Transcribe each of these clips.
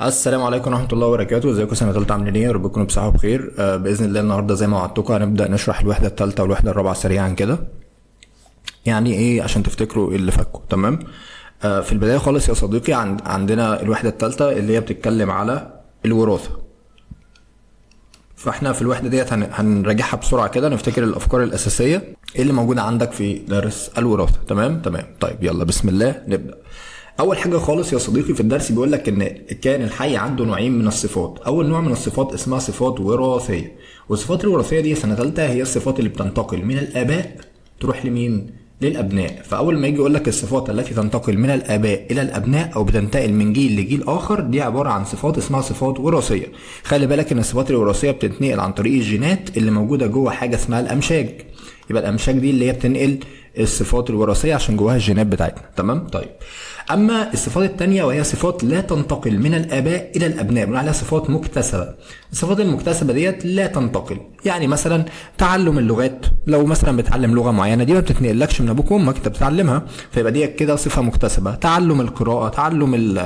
السلام عليكم ورحمة الله وبركاته. ازيكم سنة تالتة، عاملين ايه؟ يا رب تكونوا بصحة وبخير. بإذن الله النهاردة زي ما وعدتكم هنبدأ نشرح الوحدة التالتة والوحدة الرابعة سريعا كده، يعني ايه عشان تفتكروا ايه اللي فاتكم. تمام. في البداية خالص يا صديقي عندنا الوحدة التالتة اللي هي بتتكلم على الوراثة. فاحنا في الوحدة ديت هنراجعها بسرعة كده، نفتكر الأفكار الأساسية اللي موجودة عندك في درس الوراثة. تمام تمام. طيب يلا بسم الله نبدأ. أول حاجة خالص يا صديقي في الدرس بيقول لك إن الكائن الحي عنده نوعين من الصفات. أول نوع من الصفات اسمها صفات وراثية، والصفات الوراثية دي سنة تالتة هي الصفات اللي بتنتقل من الآباء تروح لمين؟ للأبناء. فأول ما يجي يقول لك الصفات التي تنتقل من الآباء إلى الأبناء أو بتنتقل من جيل لجيل آخر، دي عبارة عن صفات اسمها صفات وراثية. خلي بالك إن الصفات الوراثية بتتنقل عن طريق الجينات اللي موجودة جوه حاجة اسمها الأمشاج. يبقى الأمشاج دي اللي هي بتنقل الصفات الوراثية عشان جواها الجينات بتاعتنا. تمام. طيب أما الصفات التانية وهي صفات لا تنتقل من الآباء إلى الأبناء، بنقول عليها صفات مكتسبة. الصفات المكتسبة ديت لا تنتقل، يعني مثلا تعلم اللغات، لو مثلا بتعلم لغة معينة دي ما بتتنقلكش من أبوك وأمك، أنت بتتعلمها، فيبقى ديت كده صفة مكتسبة. تعلم القراءة، تعلم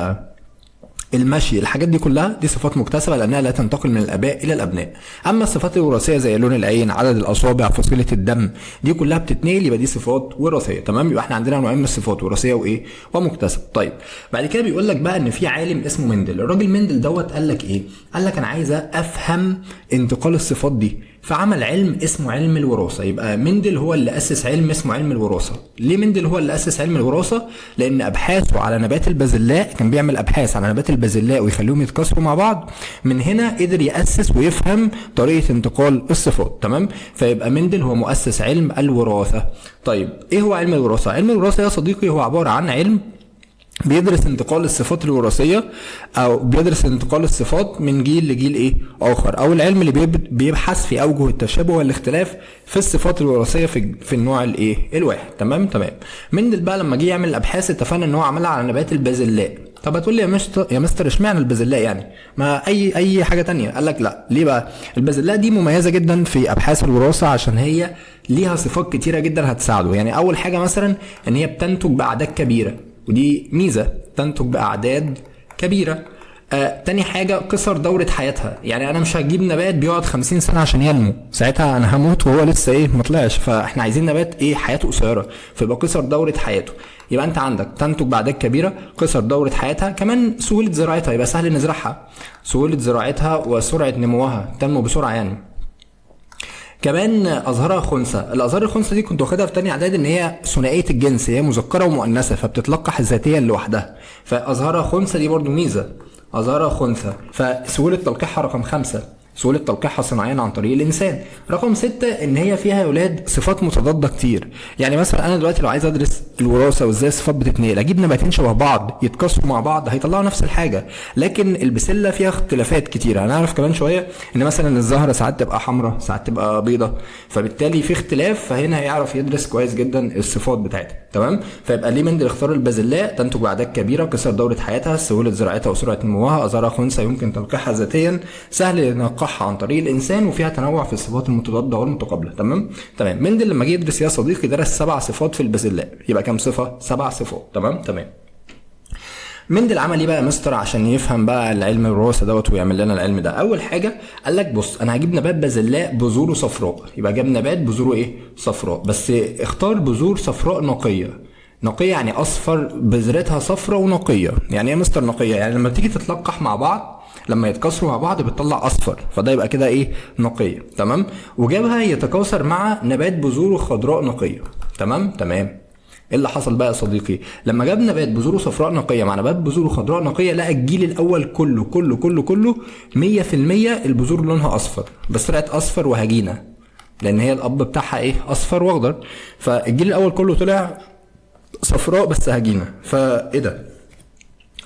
المشي، الحاجات دي كلها دي صفات مكتسبة لأنها لا تنتقل من الآباء إلى الأبناء. أما الصفات الوراثية زي لون العين، عدد الأصابع، فصيلة الدم، دي كلها بتتنقل، يبقى دي صفات وراثية. تمام. يبقى احنا عندنا نوعين من الصفات، وراثية وإيه؟ ومكتسب. طيب بعد كده بيقول لك بقى إن في عالم اسمه مندل. الراجل مندل دوت قال لك إيه؟ قال لك أنا عايز أفهم انتقال الصفات دي، فعمل علم اسمه علم الوراثة. يبقى مندل هو اللي أسس علم اسمه علم الوراثة. ليه مندل هو اللي أسس علم الوراثة؟ لأن أبحاثه على نبات البازلاء، كان بيعمل أبحاث على نبات البازلاء ويخليهم يتكاثروا مع بعض، من هنا قدر يأسس ويفهم طريقة انتقال الصفات. تمام. فيبقى مندل هو مؤسس علم الوراثة. طيب إيه هو علم الوراثة؟ علم الوراثة يا صديقي هو عبارة عن علم بيدرس انتقال الصفات الوراثية، أو بيدرس انتقال الصفات من جيل لجيل إيه؟ آخر، أو العلم اللي بيبحث في أوجه التشابه والاختلاف في الصفات الوراثية في النوع الإيه؟ الواحد. تمام تمام. مندل بقى لما جه يعمل الأبحاث اتفقنا إن هو عملها على نبات البازلاء. طب هتقول لي يا مستر اشمعنى البازلاء يعني؟ ما أي حاجة تانية. قال لك لا، ليه بقى؟ البازلاء دي مميزة جدا في أبحاث الوراثة عشان هي ليها صفات كتيرة جدا هتساعده. يعني أول حاجة مثلا إن هي بتنتج بأعداد كبيرة، ودي ميزة، تنتج بأعداد كبيرة. تاني حاجة قصر دورة حياتها، يعني أنا مش هجيب نبات بيقعد 50 سنة عشان ينمو، ساعتها أنا هموت وهو لسه إيه ما طلعش، فإحنا عايزين نبات إيه حياته قصيرة، فيبقى قصر دورة حياته. يبقى أنت عندك تنتج بأعداد كبيرة، قصر دورة حياتها، كمان سهولة زراعتها، يبقى سهل نزرعها، سهولة زراعتها وسرعة نموها، تنمو بسرعة يعني. كمان أزهارها خنثى. الأزهار الخنثى دي كنت واخدها في تاني إعداد إن هي ثنائية الجنس، هي مذكرة ومؤنثة فبتتلقح ذاتيا لوحدها، فأزهارها خنثى دي برضو ميزة، أزهارها خنثى. فسهولة تلقيحها رقم 5، سهولة تلقيحها صناعيا عن طريق الإنسان. رقم 6 إن هي فيها يا ولاد صفات متضادة كتير. يعني مثلا أنا دلوقتي لو عايز أدرس الوراثة وإزاي الصفات بتتنقل، أجيب نباتين شبه بعض يتكاثروا مع بعض هيطلعوا نفس الحاجة، لكن البسلة فيها اختلافات كتيرة. هنعرف كمان شوية إن مثلا الزهرة ساعات تبقى حمراء ساعات تبقى بيضة، فبالتالي في اختلاف، فهنا هيعرف يدرس كويس جدا الصفات بتاعتها. تمام. فيبقى ليه مندل اختار البازلاء؟ تنتج بأعداد كبيرة، قصر دورة حياتها، سهولة زراعتها وسرعة نموها، أزهارها خنثى يمكن تلقيحها ذاتيا، سهل نلقحها عن طريق الإنسان، وفيها تنوع في الصفات المتضادة والمتقابلة. تمام تمام. مندل لما جه يدرس يا صديقي درس 7 صفات في البازلاء، يبقى كام صفة؟ 7 صفات. تمام تمام. مندل عمل ايه بقى يا مستر عشان يفهم بقى العلم الوراثة دوت ويعمل لنا العلم ده؟ اول حاجة قال لك بص انا هجيب نبات بازلاء بذوره صفراء، يبقى جاب نبات بذوره ايه؟ صفراء، بس اختار بذور صفراء نقية. نقية يعني اصفر، بذرتها صفراء ونقيه. يعني ايه يا مستر نقية؟ يعني لما تيجي تتلقح مع بعض، لما يتكاثروا مع بعض بتطلع اصفر، فده يبقى كده ايه؟ نقية. تمام. وجابها يتكاثر مع نبات بذوره خضراء نقية. تمام تمام. ايه اللي حصل بقى يا صديقي؟ لما جاب نبات بذوره صفراء نقية مع نبات بذوره خضراء نقية، لقى الجيل الاول كله كله كله كله 100% البذور لونها اصفر، بس طلعت اصفر وهجينه، لان هي الاب بتاعها ايه؟ اصفر واخضر، فالجيل الاول كله طلع صفراء بس هجينه. فايه ده؟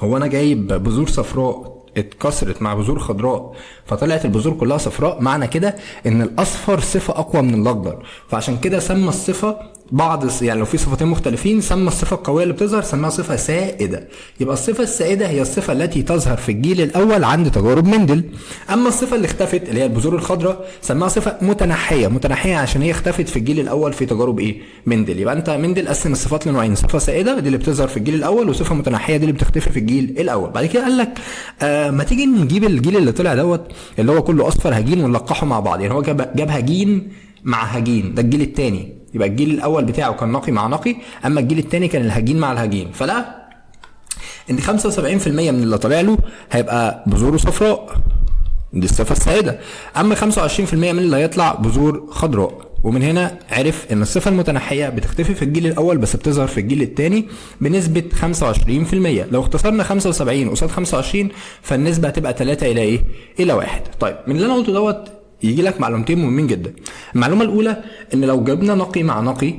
هو انا جايب بذور صفراء اتكسرت مع بذور خضراء فطلعت البذور كلها صفراء، معنى كده ان الاصفر صفة اقوى من الاخضر، فعشان كده سمى الصفة بعض، يعني لو في صفتين مختلفين سمى الصفة القوية اللي بتظهر سماها صفة سائدة. يبقى الصفة السائدة هي الصفة التي تظهر في الجيل الاول عند تجارب مندل. اما الصفة اللي اختفت اللي هي البذور الخضراء سماها صفة متنحيه، متنحيه عشان هي اختفت في الجيل الاول في تجارب ايه؟ مندل. يبقى انت مندل قسم الصفات لنوعين، صفة سائدة دي اللي بتظهر في الجيل الاول، وصفه متنحيه دي اللي بتختفي في الجيل الاول. بعد كده قال لك ما تيجي نجيب الجيل اللي طلع دوت اللي هو كله اصفر هجين ونلقحه مع بعض. يعني هو جاب هجين مع هجين، ده الجيل الثاني. يبقى الجيل الاول بتاعه كان نقي مع نقي، اما الجيل الثاني كان الهجين مع الهجين. فلا ان 75% من اللي طالع له هيبقى بذوره صفراء، دي الصفة السائدة، اما 25% من اللي هيطلع بذور خضراء. ومن هنا عرف ان الصفة المتنحيه بتختفي في الجيل الاول بس بتظهر في الجيل الثاني بنسبة 25%. لو اختصرنا 75 قصاد 25 فالنسبه هتبقى 3 الى ايه؟ الى 1. طيب من اللي انا قلته دوت يجي لك معلومتين مهمين جدا. المعلومة الاولى ان لو جبنا نقي مع نقي،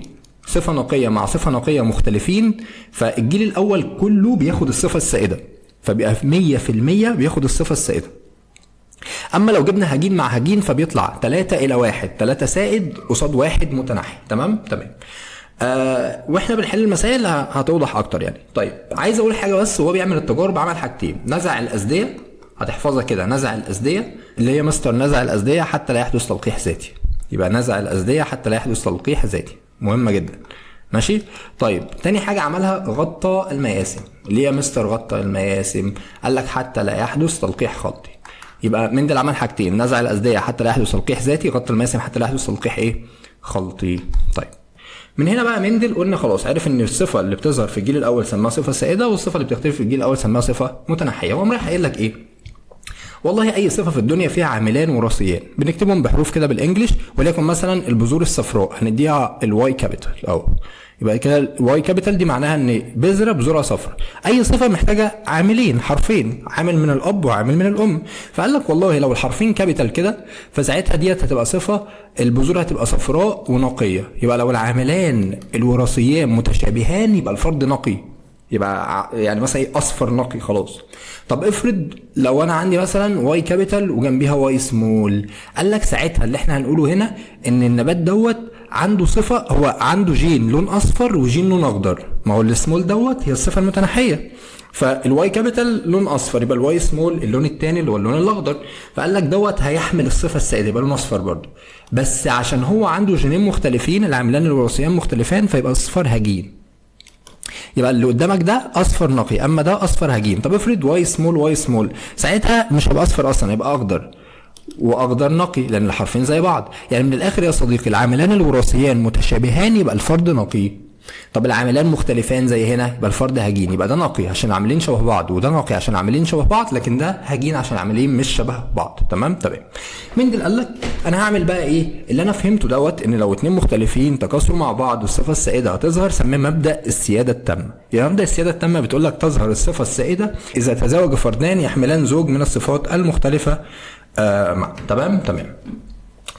صفة نقية مع صفة نقية مختلفين، فالجيل الاول كله بياخد الصفة السائدة، فبيبقى 100% بياخد الصفة السائدة. اما لو جبنا هجين مع هجين فبيطلع 3 الى 1، 3 سائد قصاد 1 متنحي. تمام تمام. واحنا بنحل المسائل هتوضح اكتر يعني. طيب عايز اقول حاجة بس، وهو بيعمل التجارب عمل حاجتين، نزع الاسدية، هتحفظها كده، نزع الاسدية اللي هي مستر نزع الاسدية حتى لا يحدث تلقيح ذاتي. يبقى نزع الاسدية حتى لا يحدث تلقيح ذاتي، مهمة جدا. ماشي. طيب تاني حاجة عملها غطى المياسم. ليه يا مستر غطى المياسم؟ قال لك حتى لا يحدث تلقيح خلطي. يبقى مندل عمل حاجتين، نزع الاسدية حتى لا يحدث تلقيح ذاتي، غطى المياسم حتى لا يحدث تلقيح ايه؟ خلطي. طيب من هنا بقى مندل قلنا خلاص عرف ان الصفة اللي بتظهر في الجيل الاول سماها صفة سائدة، والصفة اللي بتختفي في الجيل الاول سماها صفة متنحيه. وقام رايح قايل لك ايه؟ والله اي صفة في الدنيا فيها عاملان وراثيان، بنكتبهم بحروف كده بال English، وليكن مثلا البذور الصفراء هنديها ال Y capital اهو، يبقى كده ال Y capital دي معناها ان بذرة بذورها صفراء. اي صفة محتاجه عاملين، حرفين، عامل من الاب وعامل من الام. فقال لك والله لو الحرفين capital كده فساعتها ديت هتبقى صفة البذور هتبقى صفراء ونقيه. يبقى لو العاملان الوراثيان متشابهان يبقى الفرد نقي، يبقى يعني مثلا ايه؟ اصفر نقي خلاص. طب افرض لو انا عندي مثلا Y capital وجنبيها y small، قال لك ساعتها اللي احنا هنقوله هنا ان النبات دوت عنده صفة، هو عنده جين لون اصفر وجين لون اخضر، ما هو ال small دوت هي الصفة المتنحيه، فال Y capital لون اصفر يبقى ال y small اللون الثاني اللي هو اللون الاخضر. فقال لك دوت هيحمل الصفة السائدة يبقى لون اصفر برده، بس عشان هو عنده جينين مختلفين، العاملان الوراثيان مختلفان، فيبقى اصفر هجين. يبقى اللي قدامك ده اصفر نقي، اما ده اصفر هجين. طب افرض y small y small، ساعتها مش هيبقى اصفر اصلا، هيبقى اخضر، واخضر نقي لان الحرفين زي بعض. يعني من الاخر يا صديقي العاملان الوراثيان متشابهان يبقى الفرد نقي. طب العاملان مختلفان زي هنا يبقى الفرد هجين، يبقى ده نقي عشان العاملين شبه بعض، وده نقي عشان العاملين شبه بعض، لكن ده هجين عشان العاملين مش شبه بعض. تمام تمام. مندل قال لك انا هعمل بقى ايه؟ اللي انا فهمته دوت ان لو اتنين مختلفين تكاثروا مع بعض والصفة السائدة هتظهر، سميه مبدا السيادة التامة. يعني مبدا السيادة التامة بتقول لك تظهر الصفة السائدة اذا تزاوج فردان يحملان زوج من الصفات المختلفة. تمام تمام.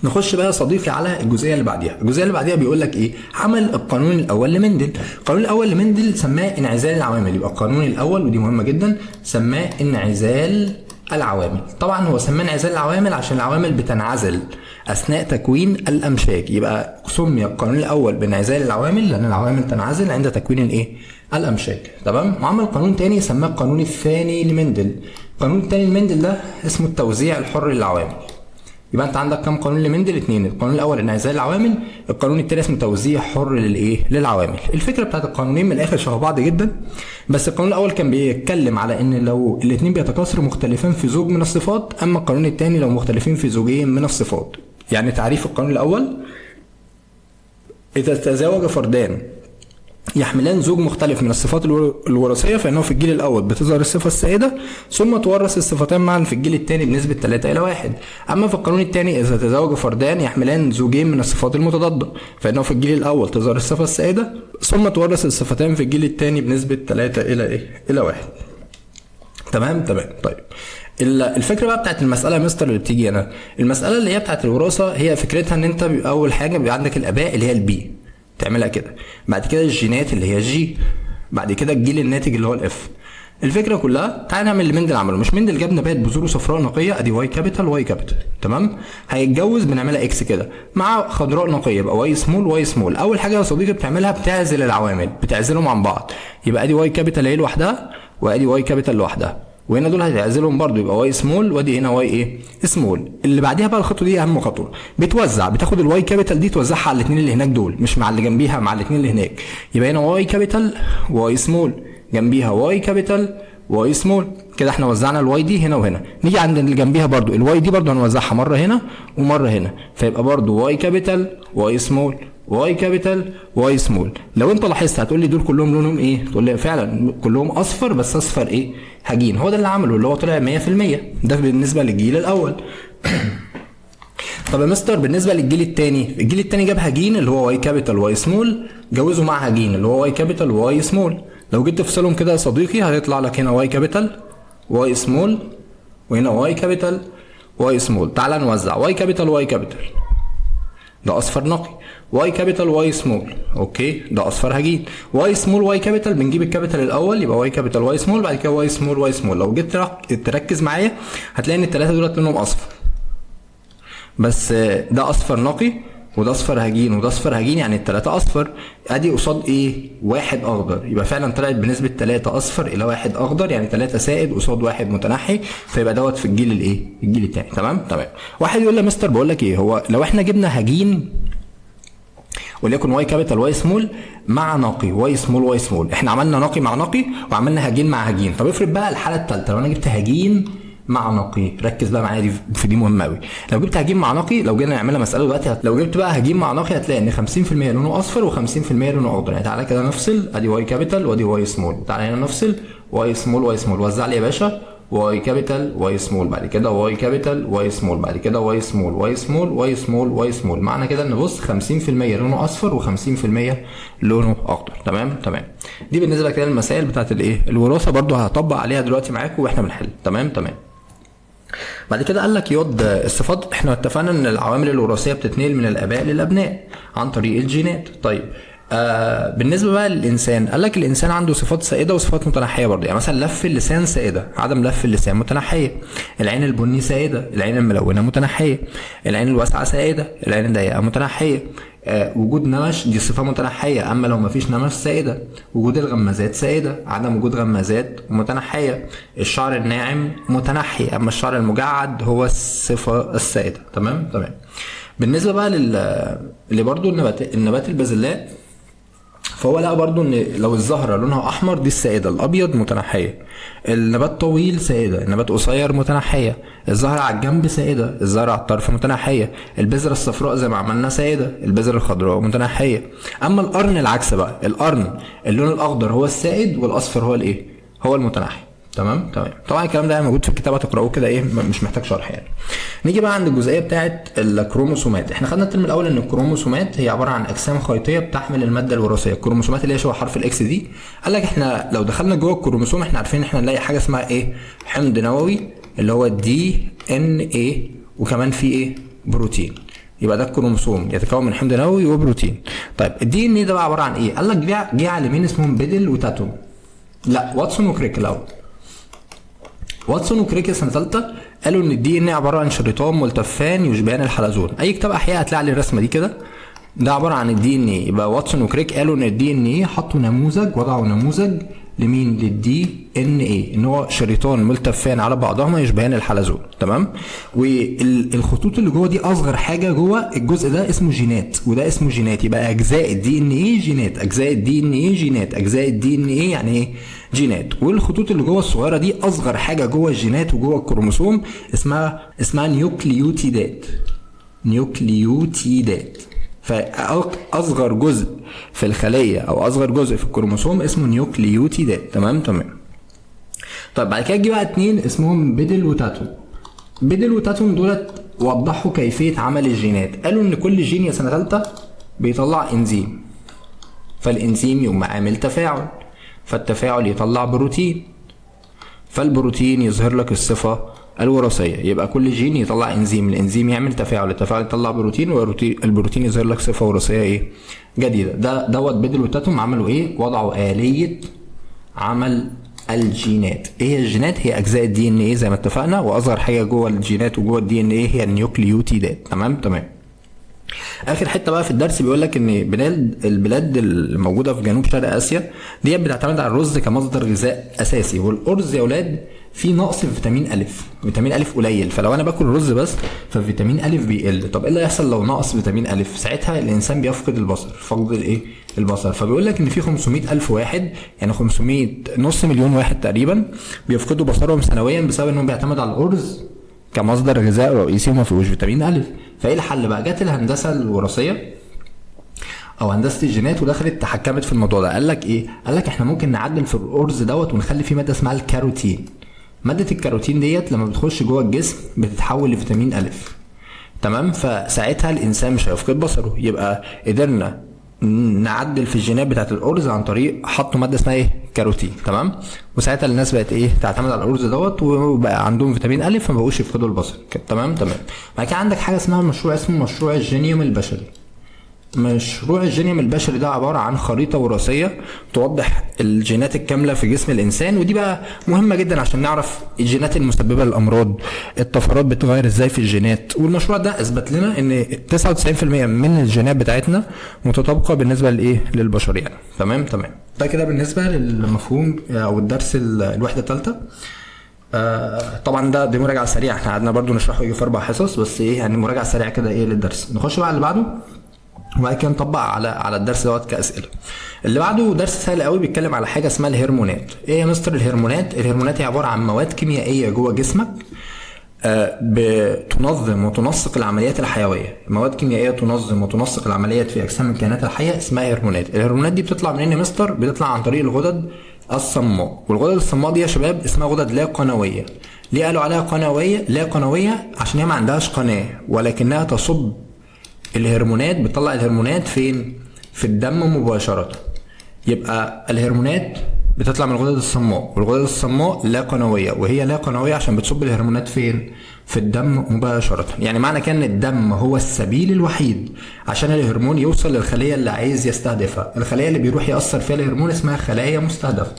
نخش بقى يا صديقي على الجزئية اللي بعديها. الجزئية اللي بعديها بيقول لك ايه؟ عمل القانون الاول لمندل. القانون الاول لمندل سماه انعزال العوامل. يبقى القانون الاول، ودي مهمة جدا، سماه انعزال العوامل. طبعا هو سماه انعزال العوامل عشان العوامل بتنعزل اثناء تكوين الامشاج، يبقى سمي القانون الاول بانعزال العوامل لان العوامل تنعزل عند تكوين الايه؟ الامشاج. تمام. وعمل قانون تاني سماه القانون الثاني لمندل. القانون الثاني لمندل ده اسمه التوزيع الحر للعوامل. يبقى انت عندك كام قانون لمندل؟ اتنين. القانون الاول انعزال العوامل، القانون الثاني اسمه توزيع حر للايه؟ للعوامل. الفكرة بتاعت القانونين من الاخر شبه بعض جدا، بس القانون الاول كان بيتكلم على ان لو الاثنين بيتكاثروا مختلفين في زوج من الصفات، اما القانون الثاني لو مختلفين في زوجين من الصفات. يعني تعريف القانون الاول: اذا تزاوج فردان يحملان زوج مختلف من الصفات الوراثية فإنه في الجيل الأول بتظهر الصفة السائدة ثم تورث الصفتان معا في الجيل الثاني بنسبة 3 إلى 1. أما في القانون الثاني إذا تزاوج فردان يحملان زوجين من الصفات المتضادة فإنه في الجيل الأول تظهر الصفة السائدة ثم تورث الصفتان في الجيل الثاني بنسبة 3 إلى إيه؟ إلى 1. تمام تمام. طيب الفكرة بقى بتاعت المسالة يا مستر اللي بتيجي هنا، المسالة اللي هي بتاعت الوراثة، هي فكرتها ان انت اول حاجة بيبقى عندك الاباء اللي هي ال P تعملها كده، بعد كده الجينات اللي هي G، بعد كده الجيل الناتج اللي هو ال F. الفكرة كلها تعالى نعمل اللي مندل عمله. مش مندل جاب نبات بذوره صفراء نقية، ادي Y capital Y capital، تمام؟ هيتجوز بنعملها X كده مع خضراء نقية، يبقى Y small Y small. اول حاجة يا صديقي بتعملها بتعزل العوامل، بتعزلهم عن بعض، يبقى ادي Y capital اهي لوحدها وادي Y capital لوحدها، وهنا دول هتعزلهم برضو، يبقى Y small وادي هنا Y ايه small. اللي بعديها بقى الخطوة دي اهم خطوة، بتوزع، بتاخد ال Y capital دي توزعها على الاثنين اللي هناك دول، مش مع اللي جنبيها، مع الاثنين اللي هناك. يبقى هنا Y capital Y small، جنبيها Y capital Y small. كده احنا وزعنا ال Y دي هنا وهنا. نيجي عند اللي جنبيها برضو ال Y دي برضو هنوزعها مرة هنا ومرة هنا، فيبقى برضو Y capital Y small Y capital Y small. لو انت لاحظت هتقول لي دول كلهم لونهم ايه؟ تقول لي فعلا كلهم اصفر، بس اصفر ايه؟ هجين. هو ده اللي عمله، اللي هو طلع 100%. ده بالنسبة للجيل الاول. طب يا مستر بالنسبة للجيل الثاني، الجيل الثاني جاب هجين اللي هو Y capital Y small، جوزه مع هجين اللي هو Y capital Y small. لو جيت تفصلهم كده يا صديقي هيطلع لك هنا Y capital Y small وهنا Y capital Y small. تعال نوزع Y capital Y capital، ده اصفر نقي، Y capital Y small، okay ده اصفر هجين، Y small Y capital، بنجيب ال capital الاول يبقى Y capital Y small، بعد كده Y small Y small. لو جيت تركز معايا هتلاقي ان الثلاثة دولت لونهم اصفر، بس ده اصفر نقي وده اصفر هجين وده اصفر هجين، يعني الثلاثة اصفر. ادي قصاد ايه؟ واحد اخضر، يبقى فعلا طلعت بنسبة 3 اصفر الى 1 اخضر، يعني 3 سائد قصاد 1 متنحي، فيبقى دوت في الجيل الايه؟ الجيل الثاني. تمام تمام. واحد يقول لي يا مستر بقول لك ايه، هو لو احنا جبنا هجين وليكن Y capital Y small مع نقي Y small Y small، احنا عملنا نقي مع نقي وعملنا هجين مع هجين، طب افرض بقى الحالة الثالثة لو انا جبت هجين مع نقي، ركز بقى معايا دي في دي مهمة قوي. لو جبت هجين مع نقي، لو جينا نعملها مسالة دلوقتي، لو جبت بقى هجين مع نقي هتلاقي ان 50% لونه اصفر و50% لونه اخضر. يعني تعالى كده نفصل، ادي Y capital وادي Y small، تعالى هنا نفصل Y small Y small، وزع لي يا باشا Y capital Y small، بعد كده Y capital Y small، بعد كده Y small Y small Y small Y small. معنى كده ان بص 50% لونه اصفر و50% لونه اخضر. تمام تمام. دي بالنسبة كده للمسائل بتاعت الايه؟ الوراثة، برضو هطبق عليها دلوقتي معاكم واحنا بنحل. تمام تمام. بعد كده قال لك ياض الصفات، احنا اتفقنا ان العوامل الوراثية بتتنقل من الاباء للابناء عن طريق الجينات. طيب بالنسبة بقى للانسان، قال لك الانسان عنده صفات سائدة وصفات متنحيه برضه. يعني مثلا لف اللسان سائدة، عدم لف اللسان متنحيه، العين البني سائدة، العين الملونة متنحيه، العين الواسعة سائدة، العين الضيقه متنحيه، وجود نمش دي صفة متنحيه، اما لو مفيش نمش سائدة، وجود الغمازات سائدة، عدم وجود غمازات متنحيه، الشعر الناعم متنحي، اما الشعر المجعد هو الصفة السائدة. تمام تمام. بالنسبة بقى اللي برضه النبات البازلاء، فهو لقى برضو ان لو الزهرة لونها احمر دي السائدة، الابيض متنحيه، النبات طويل سائدة، النبات قصير متنحيه، الزهرة على الجنب سائدة، الزهرة على الطرف متنحيه، البذرة الصفراء زي ما عملنا سائدة، البذرة الخضراء متنحيه. اما القرن العكس بقى، القرن اللون الاخضر هو السائد والاصفر هو الايه؟ هو المتنحي. تمام تمام. طبعا الكلام ده موجود في الكتاب، هتقرأوه كده ايه، مش محتاج شرح يعني. نيجي بقى عند الجزئية بتاعه الكروموسومات. احنا خدنا الترم الاول ان الكروموسومات هي عبارة عن اجسام خيطيه بتحمل المادة الوراثية. الكروموسومات اللي هي شبه حرف ال X دي. قال لك احنا لو دخلنا جوه الكروموسوم احنا عارفين ان احنا نلاقي حاجة اسمها ايه؟ حمض نووي اللي هو DNA، وكمان في ايه؟ بروتين. يبقى ده الكروموسوم يتكون من حمض نووي وبروتين. طيب ال DNA ده بقى عبارة عن ايه؟ قال لك جه عالمين اسمهم بيدل وتاتوم، لا واتسون وكريك الاول. واتسون وكريك سنة ثالثة قالوا ان ال DNA عبارة عن شريطان ملتفان يشبهان الحلزون. اي كتاب احياء هتلاقي عليه الرسمة دي كده، ده عبارة عن ال DNA. يبقى واتسون وكريك قالوا ان ال DNA، حطوا نموذج، وضعوا نموذج لمين؟ لل DNA، ان هو شريطان ملتفان على بعضهما يشبهان الحلزون. تمام. والخطوط اللي جوه دي اصغر حاجة جوه الجزء ده اسمه جينات، وده اسمه جينات. يبقى اجزاء ال DNA جينات، اجزاء ال DNA جينات، اجزاء ال DNA يعني ايه؟ جينات. والخطوط اللي جوه الصغيرة دي اصغر حاجة جوه الجينات وجوه الكروموسوم اسمها نيوكليوتيدات. نيوكليوتيدات. فاصغر جزء في الخلية او اصغر جزء في الكروموسوم اسمه نيوكليوتيدات. تمام تمام. طيب بعد كده جه بقى اتنين اسمهم بيدل وتاتوم. بيدل وتاتوم دولت وضحوا كيفية عمل الجينات. قالوا ان كل جين يا سنة ثالثة بيطلع انزيم، فالانزيم يقوم عامل تفاعل، فالتفاعل يطلع بروتين، فالبروتين يظهر لك الصفة الوراثية. يبقى كل جين يطلع انزيم، الانزيم يعمل تفاعل، التفاعل يطلع بروتين، والبروتين يظهر لك صفة وراثية ايه؟ جديدة. ده دوت بيدل وتاتوم عملوا ايه؟ وضعوا آلية عمل الجينات. ايه هي الجينات؟ هي اجزاء ال DNA زي ما اتفقنا، واصغر حاجة جوه الجينات وجوه ال DNA هي النيوكليوتيدات. تمام تمام. اخر حتة بقى في الدرس بيقول لك ان البلاد الموجودة في جنوب شرق اسيا دي بتعتمد على الرز كمصدر غذاء اساسي، والارز يا اولاد فيه نقص في فيتامين الف، فيتامين الف قليل، فلو انا باكل رز بس ففيتامين الف بيقل. طب ايه اللي هيحصل لو نقص فيتامين الف؟ ساعتها الانسان بيفقد البصر، فقد الايه؟ البصر. فبيقول لك ان في 500 الف واحد، يعني 500 نص مليون واحد تقريبا بيفقدوا بصرهم سنويا بسبب انهم بيعتمدوا على الارز كمصدر غذاء رئيسي وما فيهوش فيتامين الف. فايه الحل بقى؟ جت الهندسة الوراثية او هندسة الجينات ودخلت تحكمت في الموضوع ده. قال لك ايه؟ قال لك احنا ممكن نعدل في الارز دوت ونخلي فيه مادة اسمها الكاروتين. مادة الكاروتين ديت لما بتخش جوه الجسم بتتحول لفيتامين الف. تمام؟ فساعتها الانسان مش هيفقد بصره. يبقى قدرنا نعدل في الجينات بتاعت الارز عن طريق حطوا مادة اسمها ايه؟ كاروتين. تمام؟ وساعتها الناس بقت ايه؟ تعتمد على الارز دوت وبقى عندهم فيتامين الف فما بقوش يفقدوا البصر. تمام تمام. بعد كده عندك حاجة اسمها مشروع اسمه مشروع الجينيوم البشري. مشروع الجينيوم البشري ده عبارة عن خريطة وراثية توضح الجينات الكاملة في جسم الإنسان، ودي بقى مهمة جدا عشان نعرف الجينات المسببة للأمراض، الطفرات بتتغير ازاي في الجينات. والمشروع ده أثبت لنا إن 99% من الجينات بتاعتنا متطابقة بالنسبة لإيه؟ للبشر يعني. تمام تمام. ده كده بالنسبة للمفهوم أو الدرس الوحدة الثالثة. طبعا ده دي مراجعة سريعة، احنا قعدنا برضو نشرحه في 4 حصص بس، ايه يعني مراجعة سريعة كده ايه للدرس. نخش بقى على اللي بعده وبعد كده نطبق على الدرس دوت كاسئله. اللي بعده درس سهل قوي، بيتكلم على حاجة اسمها الهرمونات. ايه يا مستر الهرمونات؟ الهرمونات هي عبارة عن مواد كيميائية جوه جسمك بتنظم وتنسق العمليات الحيوية. مواد كيميائية تنظم وتنسق العمليات في اجسام الكائنات الحية اسمها هرمونات. الهرمونات دي بتطلع منين يا مستر؟ بتطلع عن طريق الغدد الصماء، والغدد الصماء دي يا شباب اسمها غدد لا قنويه. ليه قالوا عليها قنويه؟ لا قنويه عشان هي ما عندهاش قناة، ولكنها تصب الهرمونات، بتطلع الهرمونات فين؟ في الدم مباشرة. يبقى الهرمونات بتطلع من الغدد الصماء، والغدد الصماء لا قنوية، وهي لا قنوية عشان بتصب الهرمونات فين؟ في الدم مباشرة. يعني معنى كان الدم هو السبيل الوحيد عشان الهرمون يوصل للخلية اللي عايز يستهدفها. الخلية اللي بيروح يأثر فيها الهرمون اسمها خلايا مستهدفة.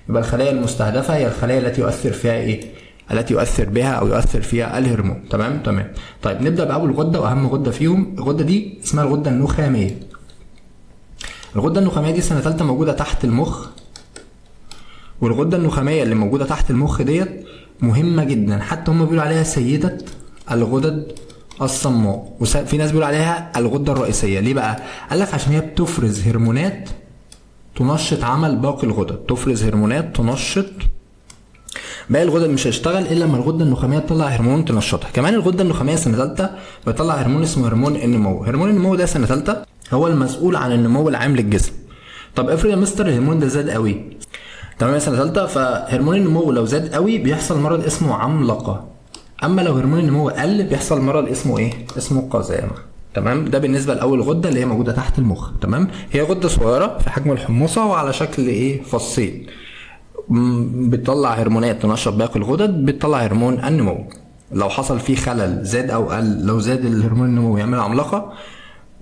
يبقى الخلايا المستهدفة هي الخلايا التي يؤثر فيها ايه؟ التي يؤثر بها او يؤثر فيها الهرمون. تمام تمام. طيب نبدا باول غده واهم غده فيهم. الغدة دي اسمها الغدة النخاميه. الغدة النخاميه دي سنة ثالثة موجودة تحت المخ، والغده النخاميه اللي موجودة تحت المخ ديت مهمة جدا، حتى هم بيقولوا عليها سيده الغدد الصماء، وفي ناس بيقولوا عليها الغدة الرئيسية. ليه بقى؟ قال لك عشان هي بتفرز هرمونات تنشط عمل باقي الغدد، تفرز هرمونات تنشط باقي الغدد. مش هيشتغل الا لما الغدة النخاميه تطلع هرمون تنشطها. كمان الغدة النخاميه سنة ثالثة بتطلع هرمون اسمه هرمون النمو. هرمون النمو ده سنة ثالثة هو المسؤول عن النمو العام للجسم. طب افرض يا مستر الهرمون ده زاد قوي، تمام يا سنة ثالثة، فهرمون النمو لو زاد قوي بيحصل مرض اسمه عملقة. اما لو هرمون النمو قل بيحصل مرض اسمه ايه؟ اسمه قزامه. تمام. ده بالنسبة لاول غده اللي هي موجودة تحت المخ. تمام. هي غده صغيرة في حجم الحمصه وعلى شكل ايه؟ فصين. بتطلع هرمونات تنشط باقي الغدد، بتطلع هرمون النمو. لو حصل فيه خلل زاد او قل، لو زاد الهرمون النمو يعمل عملاقة،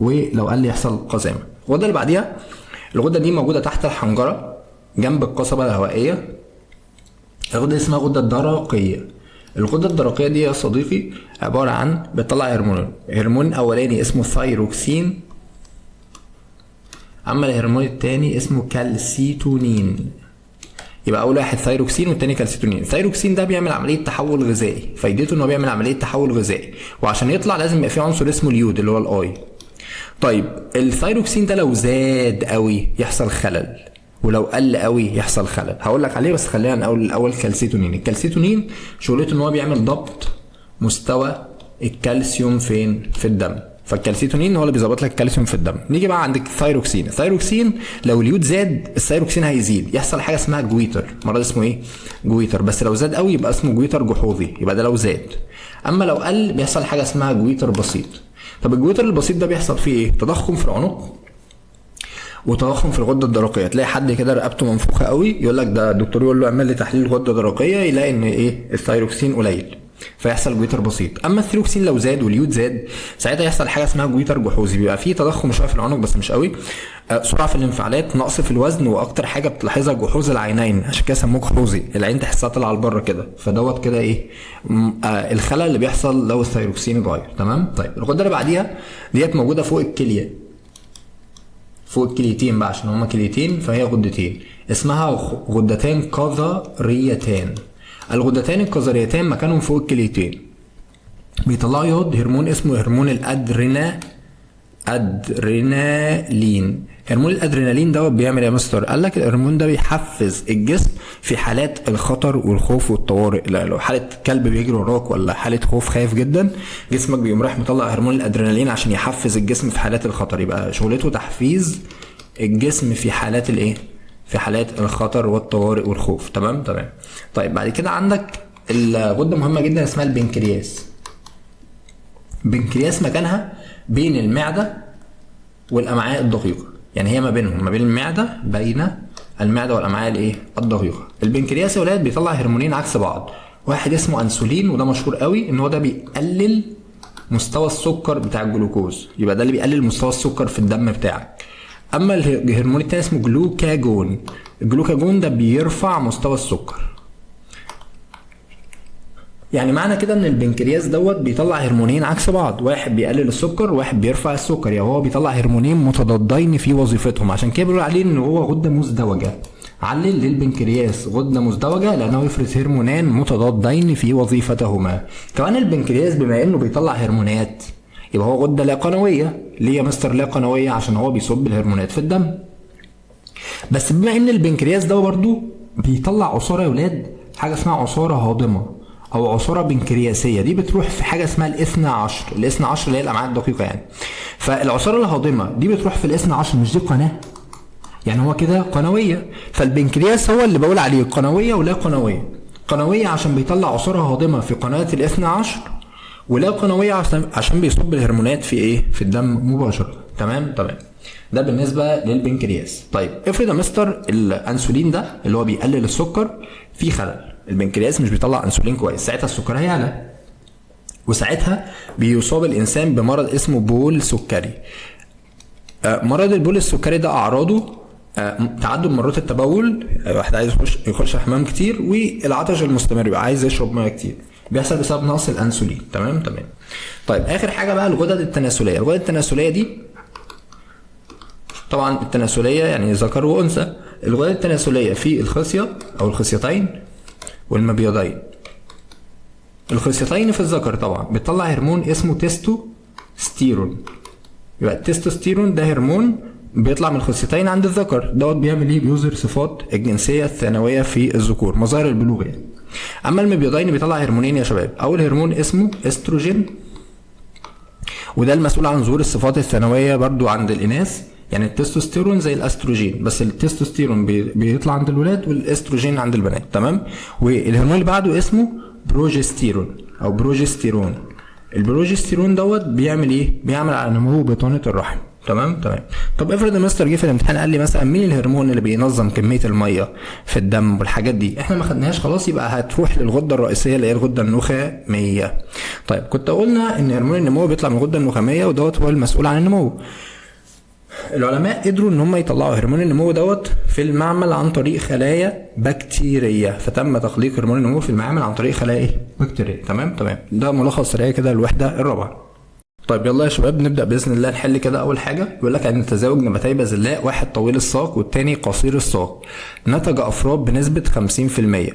ولو قل يحصل قزامه. الغدة اللي بعديها، الغدة دي موجودة تحت الحنجرة جنب القصبة الهوائية. الغدة دي اسمها غده الدرقية. الغدة الدرقية دي يا صديقي عبارة عن بتطلع هرمونين، هرمون اولاني اسمه ثايروكسين، اما الهرمون الثاني اسمه كالسيتونين. يبقى اول واحد ثايروكسين والتاني كالسيتونين. الثايروكسين ده بيعمل عملية تحول غذائي، فايدته ان هو بيعمل عملية تحول غذائي، وعشان يطلع لازم يبقى فيه عنصر اسمه اليود اللي هو ال I. طيب الثايروكسين ده لو زاد قوي يحصل خلل، ولو قل قوي يحصل خلل. هقول لك عليه بس خلينا نقول الاول كالسيتونين. الكالسيتونين شغلته ان هو بيعمل ضبط مستوى الكالسيوم فين؟ في الدم. فالكالسيتونين هو اللي بيظبط لك الكالسيوم في الدم. نيجي بقى عندك الثايروكسين. الثايروكسين لو اليود زاد الثايروكسين هيزيد، يحصل حاجة اسمها goiter، مرض اسمه ايه؟ goiter. بس لو زاد قوي يبقى اسمه goiter جحوظي، يبقى ده لو زاد. اما لو قل بيحصل حاجة اسمها goiter بسيط. طب ال goiter البسيط ده بيحصل فيه ايه؟ تضخم في العنق وتضخم في الغدة الدرقية. تلاقي حد كده رقبته منفوخه قوي، يقول لك ده الدكتور يقول له اعمل لي تحليل غده درقيه، يلاقي ان ايه؟ الثايروكسين قليل. فيحصل goiter بسيط. اما الثيروكسين لو زاد واليود زاد ساعتها يحصل حاجة اسمها goiter جحوظي، بيبقى فيه تضخم شوية في العنق بس مش قوي، سرعة في الانفعالات، نقص في الوزن، واكتر حاجة بتلاحظها جحوظ العينين، عشان كده سموه جحوظي، العين تحسها طالعه لبره كده، فدوت كده ايه الخلل اللي بيحصل لو الثيروكسين اتغير. تمام. طيب الغدة اللي بعديها ديت موجودة فوق الكلية، فوق الكليتين بقى عشان هما كليتين فهي غدتين، اسمها غدتان كظريتان. الغدتان الكظريتان مكانهم فوق الكليتين، بيطلعوا يود هرمون اسمه هرمون ادرينالين. هرمون الادرينالين دوت بيعمل ايه يا مستر؟ قال لك الهرمون ده بيحفز الجسم في حالات الخطر والخوف والطوارئ. لا لو حاله كلب بيجري وراك ولا حاله خوف خايف جدا، جسمك بيقوم رايح مطلع هرمون الادرينالين عشان يحفز الجسم في حالات الخطر. يبقى شغلته تحفيز الجسم في حالات الايه؟ في حالات الخطر والطوارئ والخوف. تمام تمام. طيب بعد كده عندك الغدة مهمة جدا اسمها البنكرياس. البنكرياس مكانها بين المعدة والامعاء الدقيقة، يعني هي ما بينهم، ما بين المعدة، بين المعدة والامعاء الايه؟ الدقيقة. البنكرياس يا ولاد بيطلع هرمونين عكس بعض، واحد اسمه انسولين وده مشهور قوي ان هو ده بيقلل مستوى السكر بتاع الجلوكوز، يبقى ده اللي بيقلل مستوى السكر في الدم بتاعك. اما الهرمون التاني اسمه جلوكاجون، الجلوكاجون ده بيرفع مستوى السكر. يعني معنى كده ان البنكرياس دوت بيطلع هرمونين عكس بعض، واحد بيقلل السكر وواحد بيرفع السكر، يعني هو بيطلع هرمونين متضادين في وظيفتهم، عشان كده بيقولوا عليه ان هو غده مزدوجة. علل للبنكرياس غده مزدوجة لانه يفرز هرمونان متضادين في وظيفتهما. كمان البنكرياس بما انه بيطلع هرمونات يبقى هو غده لا قنويه. ليه يا مستر لا قنويه؟ عشان هو بيصب الهرمونات في الدم. بس بما ان البنكرياس ده برضو بيطلع عصارة يا ولاد، حاجة اسمها عصارة هاضمه او عصارة بنكرياسيه، دي بتروح في حاجة اسمها الاثنى عشر، الاثنى عشر اللي هي الامعاء الدقيقة يعني. فالعصاره الهاضمه دي بتروح في الاثنى عشر، مش دي قناة؟ يعني هو كده قنويه. فالبنكرياس هو اللي بقول عليه قنويه ولا قنويه. قنويه عشان بيطلع عصارة هاضمه في قناة الاثنى عشر، ولا قنويه عشان بيصب الهرمونات في ايه؟ في الدم مباشرة. تمام تمام. ده بالنسبة للبنكرياس. طيب افرض يا مستر الانسولين ده اللي هو بيقلل السكر في خلل، البنكرياس مش بيطلع انسولين كويس، ساعتها السكر هيعلى، وساعتها بيصاب الانسان بمرض اسمه بول سكري. مرض البول السكري ده اعراضه تعدد مرات التبول، واحد عايز يخش الحمام كتير، والعطش المستمر، يبقى عايز يشرب مية كتير، بيحصل بسبب نقص الانسولين. تمام تمام. طيب اخر حاجة بقى الغدد التناسلية. الغدد التناسلية دي طبعا التناسلية يعني ذكر وانثى. الغدد التناسلية في الخصيه او الخصيتين والمبيضين. الخصيتين في الذكر طبعا بتطلع هرمون اسمه تستوستيرون، يبقى التستوستيرون ده هرمون بيطلع من الخصيتين عند الذكر، دوت بيعمل ايه؟ بيظهر صفات الجنسية الثانوية في الذكور، مظاهر البلوغ يعني. اما المبيضين بيطلع هرمونين يا شباب، اول هرمون اسمه استروجين، وده المسؤول عن ظهور الصفات الثانوية برضو عند الاناث، يعني التستوستيرون زي الاستروجين، بس التستوستيرون بيطلع عند الولاد والاستروجين عند البنات. تمام. والهرمون اللي بعده اسمه بروجستيرون او بروجستيرون. البروجستيرون دوت بيعمل ايه؟ بيعمل على نمو بطانه الرحم. تمام تمام. طب افرض المستر جه في الامتحان قال لي مثلا مين الهرمون اللي بينظم كمية المية في الدم والحاجات دي، احنا ما خدناهاش خلاص، يبقى هتروح للغده الرئيسية اللي هي الغدة النخاميه. طيب كنت قلنا ان هرمون النمو بيطلع من الغدة النخاميه ودوت هو المسؤول عن النمو. العلماء قدروا ان هم يطلعوا هرمون النمو دوت في المعمل عن طريق خلايا بكتيريه، فتم تخليق هرمون النمو في المعامل عن طريق خلايا ايه؟ بكتيريه. تمام تمام. ده ملخص سريع كده الوحدة الرابعة. طيب يلا يا شباب نبدا باذن الله نحل كده. اول حاجة بيقول لك عند تزاوج نباتي بازلاء، واحد طويل الساق والتاني قصير الساق، نتج افراد بنسبة 50%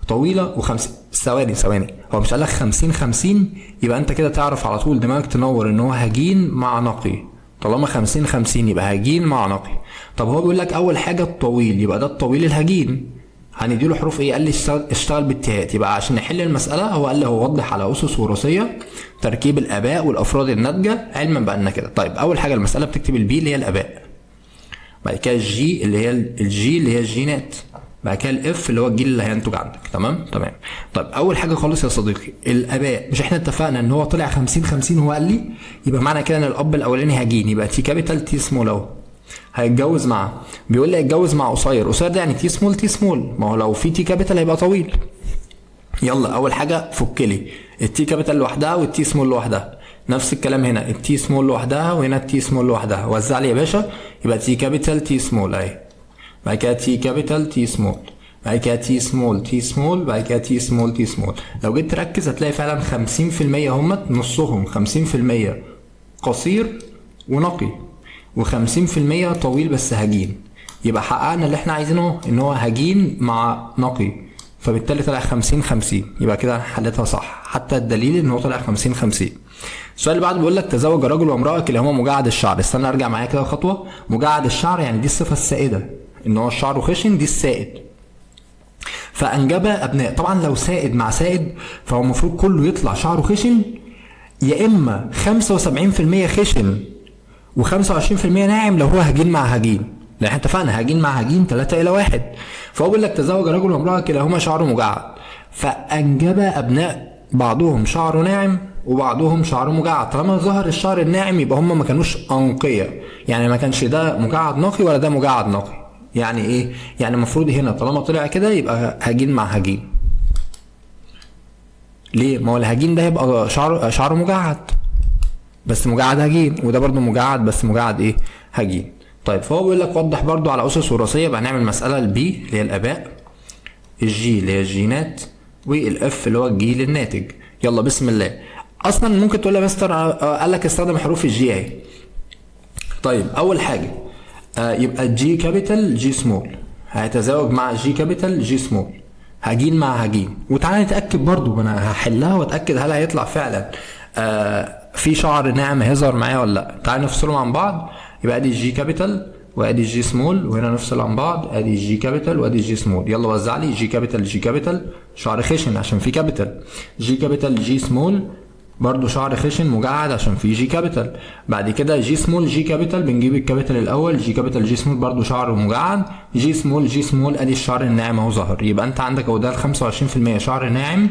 طويلة و50. ثواني، هو مش قال لك 50 50؟ يبقى انت كده تعرف على طول، دماغك تنور ان هو هجين مع نقي. طالما 50 50 يبقى هجين مع نقي. طب هو بيقول لك اول حاجة الطويل، يبقى ده الطويل الهجين، هنديله حروف ايه؟ قال لي اشتغل بالتهات. يبقى عشان نحل المسالة هو قال لي هو وضح على اسس وراثية تركيب الاباء والافراد الناتجة علما بان كده. طيب اول حاجة المسالة بتكتب ال P اللي هي الاباء، بعد كده ال G اللي هي ال G اللي هي الجينات، بعد كده ال F اللي هو الجيل اللي هينتج عندك. تمام تمام. طيب اول حاجة خالص يا صديقي الاباء، مش احنا اتفقنا ان هو طلع 50 50؟ هو قال لي يبقى معنى كده ان الاب الاولاني هجين، يبقى T capital T small اهو. هيتجوز مع، بيقول لي هيتجوز مع قصير، قصير ده يعني T small T small، ما هو لو في T capital هيبقى طويل. يلا اول حاجة فك لي ال T capital لوحدها وال T small لوحدها، نفس الكلام هنا ال T small لوحدها وهنا ال T small لوحدها. وزع لي يا باشا، يبقى T capital T small اهي، بعد كده T capital T small، بعد كده T small T small، بعد كده T small T small. لو جيت تركز هتلاقي فعلا 50% همت نصهم 50% قصير ونقي و50% طويل بس هجين. يبقى حققنا اللي احنا عايزينه ان هو هجين مع نقي، فبالتالي طلع 50-50. يبقى كده حلتها صح، حتى الدليل ان هو طلع 50-50. السؤال اللي بعده بيقول لك تزوج رجل وامراة كلاهما مجعد الشعر. استنى ارجع معايا كده خطوة. مجعد الشعر يعني دي الصفة السائدة، ان هو شعره خشن، دي السائد. فانجب ابناء. طبعا لو سائد مع سائد فهو المفروض كله يطلع شعره خشن، يا اما 75% خشن و25% ناعم لو هو هجين مع هجين، لان احنا اتفقنا هجين مع هجين 3-1. فهو بيقول لك تزوج رجل وامراة كلاهما شعره مجعد فانجب ابناء بعضهم شعره ناعم وبعضهم شعره مجعد. طالما ظهر الشعر الناعم يبقى هم ما كانوش انقيه، يعني ما كانش ده مجعد نقي ولا ده مجعد نقي. يعني ايه؟ يعني المفروض هنا طالما طلع كده يبقى هجين مع هجين. ليه؟ ما هو الهجين ده يبقى شعره مجعد بس مجعد هجين، وده برضو مجعد بس مجعد ايه؟ هجين. طيب فهو بيقول لك وضح برضو على اسس وراثية. يبقى هنعمل مسالة ال B اللي هي الاباء، ال G اللي هي الجينات، وال F اللي هو الجيل الناتج. يلا بسم الله. اصلا ممكن تقول يا مستر قال لك استخدم حروف ال G اهي. طيب اول حاجة يبقى G capital G small هيتزاوج مع G capital G small، هجين مع هجين. وتعالى نتاكد برضو، انا هحلها واتاكد هل هيطلع فعلا في شعر ناعم هيظهر معايا ولا لا. تعالى نفصلهم عن بعض. يبقى ادي G capital وادي G small، وهنا نفصل عن بعض، ادي G capital وادي G small. يلا وزع لي G capital G capital شعر خشن عشان في capital، G capital G small برضو شعر خشن مجعد عشان في G capital. بعد كده G small G capital بنجيب ال capital الاول، G capital G small برضو شعر مجعد، G small G small ادي الشعر الناعم اهو ظهر. يبقى انت عندك اهو ده ال 25% شعر ناعم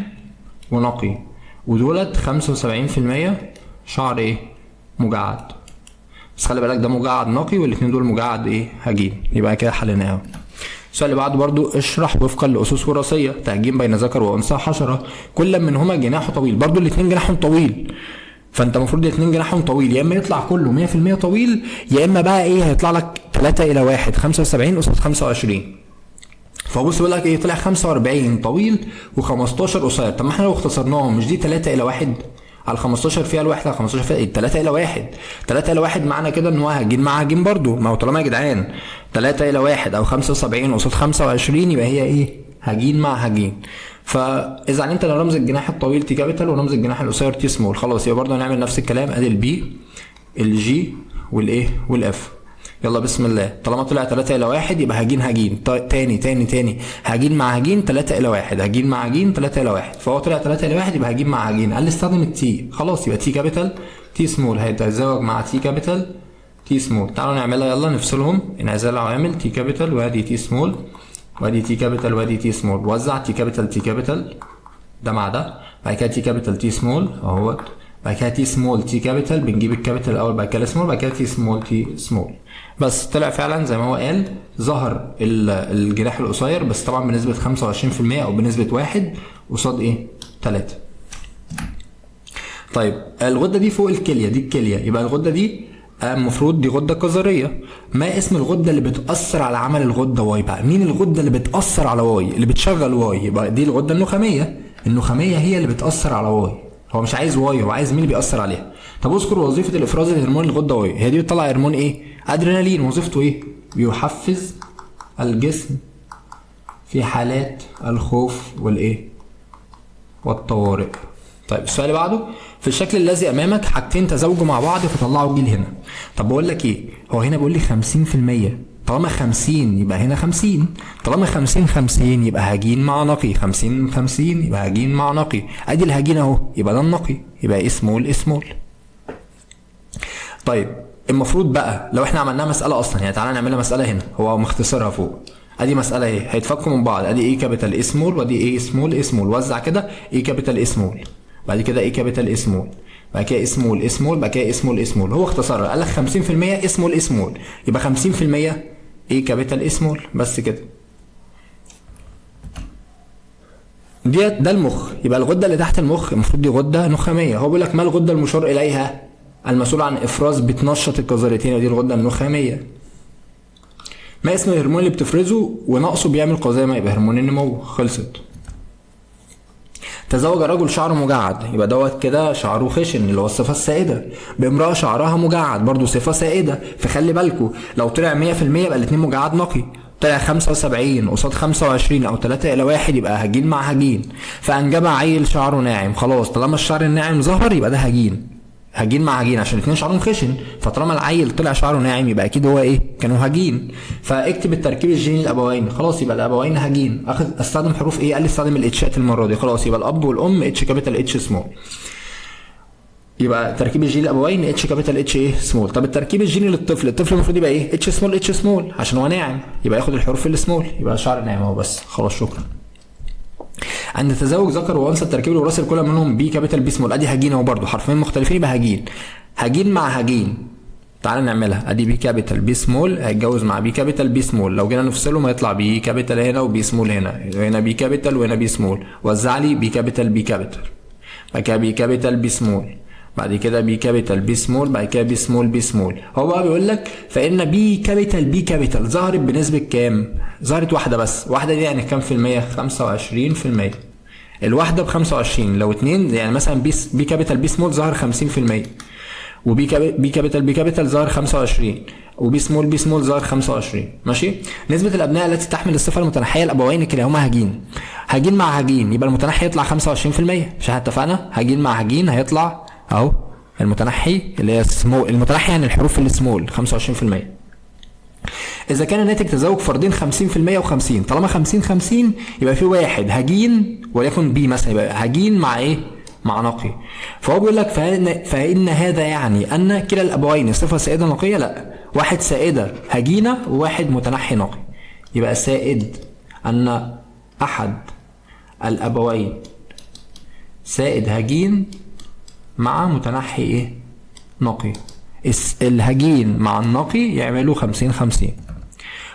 ونقي، ودولت 75% شعر ايه؟ مجعد. بس خلي بالك ده مجعد نقي والاثنين دول مجعد ايه؟ هجين. يبقى كده حليناه. السؤال اللي بعده برضو اشرح وفقا لاسس وراثية تهجين بين ذكر وانثى حشرة كل منهما جناحه طويل. برضو الاثنين جناحهم طويل، فانت المفروض الاثنين جناحهم طويل، يا اما يطلع كله 100% طويل، يا اما بقى ايه هيطلع لك 3-1، 75 قصاد 25. فبص بيقول لك ايه؟ طلع 45 طويل و15 قصير. طب ما احنا لو اختصرناهم مش دي 3-1 على 15 فيها الواحد، على 15 فيها 3-1، 3-1 معنى كده ان هو هجين مع هجين برضو. ما هو طالما يا جدعان 3-1 او 75 قصاد 25 يبقى هي ايه؟ هجين مع هجين. فاذا علمت ان رمز الجناح الطويل T capital ورمز الجناح القصير T small، خلاص يبقى برضو هنعمل نفس الكلام. ادي ال B ال G والايه وال F. يلا بسم الله. طالما طلع 3-1 يبقى هجين هجين، تاني تاني تاني، هجين مع هجين 3-1، هجين مع هجين 3-1. فهو طلع 3-1 يبقى هجين مع هجين. قال لي استخدم ال T، خلاص يبقى T capital T small هيتزوج مع T capital T small. تعالوا نعملها، يلا نفصلهم، انعزال العوامل، T capital وادي T small وادي T capital وادي T small. وزع T capital T capital ده مع ده، بعد كده T capital T small اهوت، بعد كده T small T capital، بنجيب ال capital الاول بعد كده small، بعد كده T small T small. بس طلع فعلا زي ما هو قال، ظهر الجناح القصير بس طبعا بنسبة 25% او بنسبة 1 قصاد ايه؟ 3. طيب الغدة دي فوق الكلية، دي الكلية، يبقى الغدة دي المفروض دي غدة كظرية. ما اسم الغدة اللي بتأثر على عمل الغدة Y بقى؟ مين الغدة اللي بتأثر على Y؟ اللي بتشغل Y؟ يبقى دي الغدة النخامية. النخامية هي اللي بتأثر على Y. هو مش عايز Y، هو عايز مين اللي بيأثر عليها. طب اذكر وظيفة الافراز الهرموني الغدة Y. هي دي بتطلع هرمون ايه؟ ادرينالين. وظيفته ايه؟ بيحفز الجسم في حالات الخوف والايه؟ والطوارئ. طيب السؤال اللي بعده، في الشكل الذي امامك حاجتين تزاوجوا مع بعض فطلعوا جيل هنا. طب بقول لك ايه، هو هنا بيقول لي 50%، طالما 50 يبقى هنا 50، طالما 50 50 يبقى هجين مع نقي، 50 50 يبقى هجين مع نقي، ادي الهجين اهو يبقى ده النقي، يبقى small small. طيب المفروض بقى لو احنا عملناها مسألة اصلا، يعني تعالى نعملها مسألة هنا، هو مختصرها فوق، ادي مسألة اهي هيتفكوا من بعض، ادي A capital A small وادي A small A small، وزع كده A capital A small، بعد كده A capital A small، بعد كده small small، بعد كده small small. هو اختصرها قال لك 50% small small، يبقى 50% A capital A small بس كده. ديت ده المخ، يبقى الغدة اللي تحت المخ المفروض دي غده نخاميه. هو بيقول لك ما الغدة المشار اليها المسؤولة عن افراز بتنشط الكظريتين؟ ودي الغدة النخاميه. ما اسم الهرمون اللي بتفرزه ونقصه بيعمل قزامه؟ يبقى هرمون النمو. خلصت. تزوج رجل شعره مجعد، يبقى دوت كده شعره خشن اللي هو الصفة السائدة، بامراة شعرها مجعد برضو صفة سائدة. فخلي بالكو لو طلع 100% يبقى الاثنين مجعد نقي، طلع 75 قصاد 25 او 3 الى 1 يبقى هجين مع هجين. فانجب عيل شعره ناعم، خلاص طالما الشعر الناعم ظهر يبقى ده هجين، هجين مع هجين عشان الاثنين شعرهم خشن، فطالما العيل طلع شعره ناعم يبقى اكيد هو ايه؟ كانوا هجين. فاكتب التركيب الجيني للابوين، خلاص يبقى الابوين هجين. اخذ استخدم حروف ايه؟ قال لي استخدم ال H ات المرة دي، خلاص يبقى الاب والام H capital H small. يبقى تركيب الجيني للابوين H capital H ايه؟ small. طب التركيب الجيني للطفل، الطفل المفروض يبقى ايه؟ H small H small عشان هو ناعم، يبقى ياخد الحروف ال small، يبقى شعر ناعم اهو بس، خلاص شكرا. عند تزوج ذكر وانثى التركيب الوراثي لكل منهم B capital B small، ادي هجين اهو برضه حرفين مختلفين يبقى هجين، هجين مع هجين. تعال نعملها، ادي B capital B small هيتجوز مع B capital B small، لو جينا نفصلهم هيطلع B capital هنا و B small هنا، هنا B capital وهنا B small، وزع لي B capital B capital، بعد كده B capital B small، بعد كده B capital B small، بعد كده B small B small. هو بقى بيقول لك فان B capital B capital ظهرت بنسبة كام؟ ظهرت واحدة بس، واحدة دي يعني كام في المية؟ 25%. الواحدة ب 25، لو اتنين يعني مثلا B capital B small ظهر 50%، و B capital B capital ظهر 25، و B small B small ظهر 25. ماشي. نسبة الأبناء التي تحمل الصفة المتنحية الأبوين كلاهما هجين، هجين مع هجين يبقى المتنحي يطلع 25%، مش احنا اتفقنا؟ هجين مع هجين هيطلع اهو المتنحي اللي هي small، المتنحي يعني الحروف السمول 25%. اذا كان الناتج تزوج فردين 50% و50، طالما 50 50 يبقى في واحد هجين وليكن B مثلا، يبقى هجين مع ايه؟ مع نقي. فهو بيقول لك فإن هذا يعني ان كلا الابوين صفة سائدة نقية، لا، واحد سائدة هجينه وواحد متنحي نقي. يبقى سائد ان احد الابوين سائد هجين مع متنحي ايه؟ نقي. الهجين مع النقي يعملوا 50 50.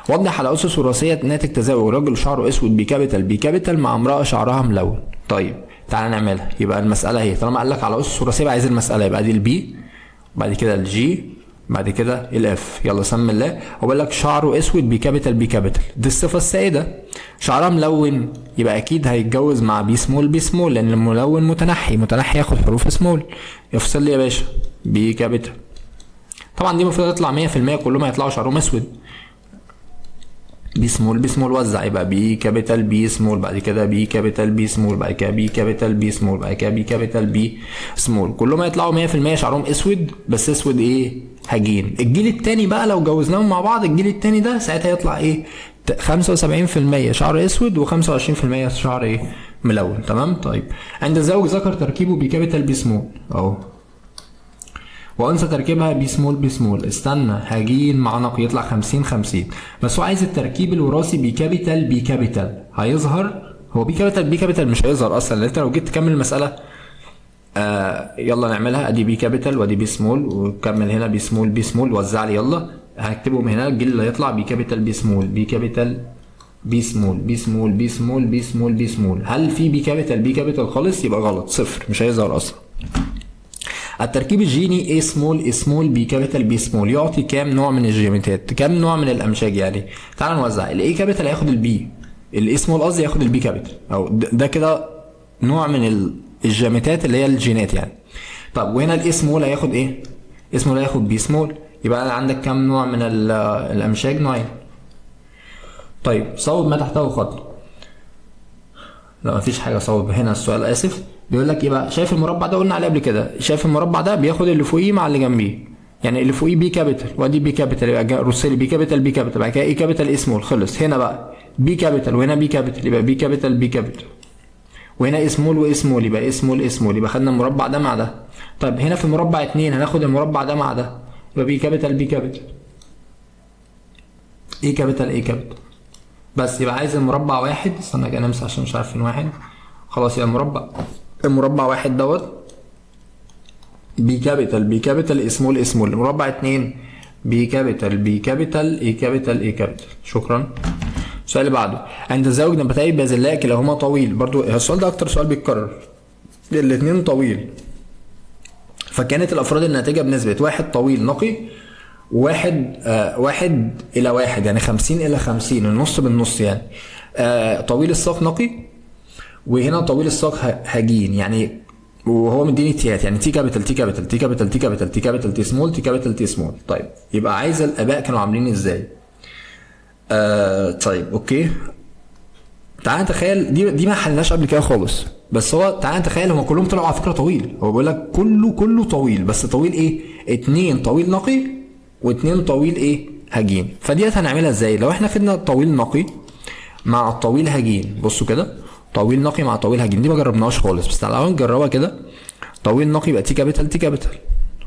وضح على اسس وراثية ناتج تزاوج رجل شعره اسود B capital B capital مع امراة شعرها ملون. طيب تعالى نعملها. يبقى المسالة هي طالما قال لك على اسس وراثية يبقى عايز المسالة، يبقى دي ال B بعد كده ال G بعد كده ال F. يلا سم الله. هو بيقول لك شعره اسود B capital B capital، دي الصفة السائدة. شعرها ملون يبقى اكيد هيتجوز مع B small B small، لان الملون متنحي، متنحي ياخد حروف سمول. يفصل لي يا باشا B capital. طبعا دي المفروض تطلع 100%، كلهم هيطلعوا شعرهم اسود. B small B small وزع، يبقى B capital B small بعد كده B capital B small بعد كده B capital B small بعد كده B capital B small، كلهم هيطلعوا 100% شعرهم اسود، بس اسود ايه؟ هجين. الجيل التاني بقى لو جوزناهم مع بعض الجيل التاني ده ساعتها يطلع ايه؟ 75% شعر اسود و25% شعر ايه؟ ملون. تمام. طيب عند زوج ذكر تركيبه B capital B small اهو، وانثى تركيبها B small B small، استنى هجين مع نقي يطلع 50 50، بس هو عايز التركيب الوراثي B capital B capital هيظهر. هو B capital B capital مش هيظهر اصلا، لان انت لو جيت تكمل المسالة يلا نعملها. ادي B capital وادي B small، وكمل هنا B small B small، وزع لي يلا هكتبهم هنا. الجيل اللي هيطلع B capital B small B capital B small B small B small B small B small. هل في B capital B capital خالص؟ يبقى غلط، صفر، مش هيظهر اصلا. التركيب الجيني A small A small B capital B small يعطي كام نوع من الجيميتات؟ كام نوع من الامشاج يعني؟ تعال نوزع. ال A capital هياخد ال B، ال A small قصدي ياخد ال B capital، او ده كده نوع من الجيميتات اللي هي الجينات يعني. طب وهنا ال A small هياخد ايه؟ A small هياخد B small، يبقى عندك كام نوع من الامشاج؟ نوعين. طيب صوب ما تحته خط. لا مفيش حاجة صوب هنا السؤال، اسف. بيقول لك ايه بقى؟ شايف المربع ده؟ قلنا عليه قبل كده. شايف المربع ده؟ بياخد اللي فوقيه مع اللي جنبيه، يعني اللي فوقيه B capital وادي B capital، يبقى رص لي B capital B capital، بعد كده A capital A small، خلص. هنا بقى B capital وهنا B capital، يبقى B capital B capital، وهنا A small و A small، يبقى A small A small، يبقى خدنا المربع ده مع ده. طيب هنا في المربع 2 هناخد المربع ده مع ده، يبقى B capital B capital A capital A capital بس. يبقى عايز المربع واحد، استنى كده نمسح عشان مش عارف فين واحد. خلاص يبقى المربع واحد دوت B capital B capital A small A small، مربع 2 B capital B capital A capital A capital. شكرا. السؤال اللي بعده، عند تزاوج نباتي بازلاء كلاهما طويل، برضو السؤال ده اكتر سؤال بيتكرر، الاثنين طويل، فكانت الافراد الناتجة بنسبة واحد طويل نقي واحد 1 إلى 1، يعني 50 إلى 50، النص بالنص يعني. طويل الساق نقي، وهنا طويل الساق هجين، يعني وهو مديني تيات، يعني T capital T capital T capital T capital T capital T small T capital T small. طيب يبقى عايز الاباء كانوا عاملين ازاي؟ طيب okay، تعال نتخيل، دي ما حلناش قبل كده خالص، بس هو تعال نتخيل هم كلهم طلعوا على فكرة طويل، هو بيقول لك كله طويل، بس طويل ايه؟ اتنين طويل نقي واتنين طويل ايه؟ هجين. فديت هنعملها ازاي؟ لو احنا خدنا طويل نقي مع الطويل هجين، بصوا كده، طويل نقي مع طويل هجين، دي ما جربناهاش خالص، بس تعالوا نجربها كده. طويل نقي يبقى T capital T capital،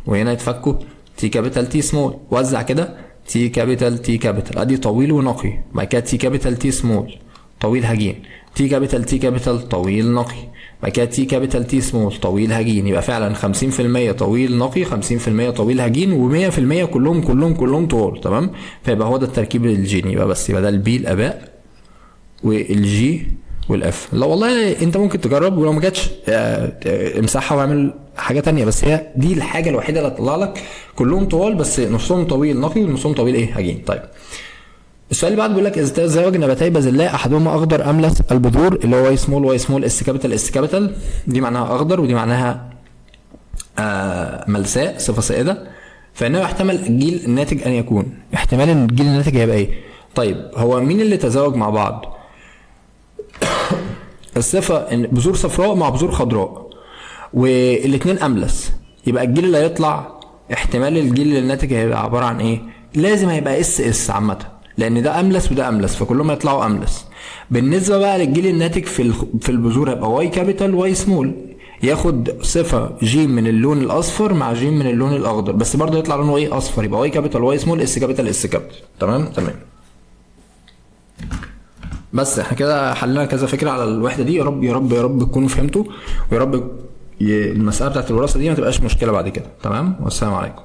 وهنا يتفكوا T capital T small، وزع كده T capital T capital، ادي طويل ونقي، بعد كده T capital T small طويل هجين، T capital T capital طويل نقي، بعد كده T capital T small طويل هجين. يبقى فعلا 50% طويل نقي، 50% طويل هجين، و100% كلهم كلهم كلهم طوال. تمام، فيبقى هو ده التركيب الجيني، يبقى بس يبقى ده ال B الاباء وال G وال F. لا والله انت ممكن تجرب، ولو ما جاتش امسحها واعمل حاجة تانية، بس هي دي الحاجة الوحيدة اللي هتطلع لك كلهم طوال، بس نصهم طويل نقي ونصهم طويل ايه؟ هجين. طيب السؤال اللي بعده بيقول لك اذا تزاوج نباتي بازلاء احدهما اخضر املس البذور، اللي هو Y small Y small S capital S capital، دي معناها اخضر ودي معناها ملساء، صفة سائده، فانه يحتمل الجيل الناتج ان يكون، احتمال ان الجيل الناتج هيبقى ايه؟ طيب هو مين اللي تزاوج مع بعض؟ الصفة ان بذور صفراء مع بذور خضراء والاثنين املس، يبقى الجيل اللي هيطلع احتمال الجيل اللي الناتج هيبقى عبارة عن ايه؟ لازم هيبقى S S عامه، لان ده املس وده املس، فكلهم هيطلعوا املس. بالنسبة بقى للجيل الناتج في البذور هيبقى Y capital Y small، ياخد صفة جين من اللون الاصفر مع جين من اللون الاخضر، بس برضه يطلع لونه ايه؟ اصفر. يبقى Y capital Y small S capital S capital. تمام تمام. بس احنا كده حلينا كذا فكرة على الوحدة دي. يا رب يا رب يا رب تكونوا فهمتوا، ويا رب المسالة بتاعت الوراثة دي ما تبقاش مشكلة بعد كده. تمام، والسلام عليكم.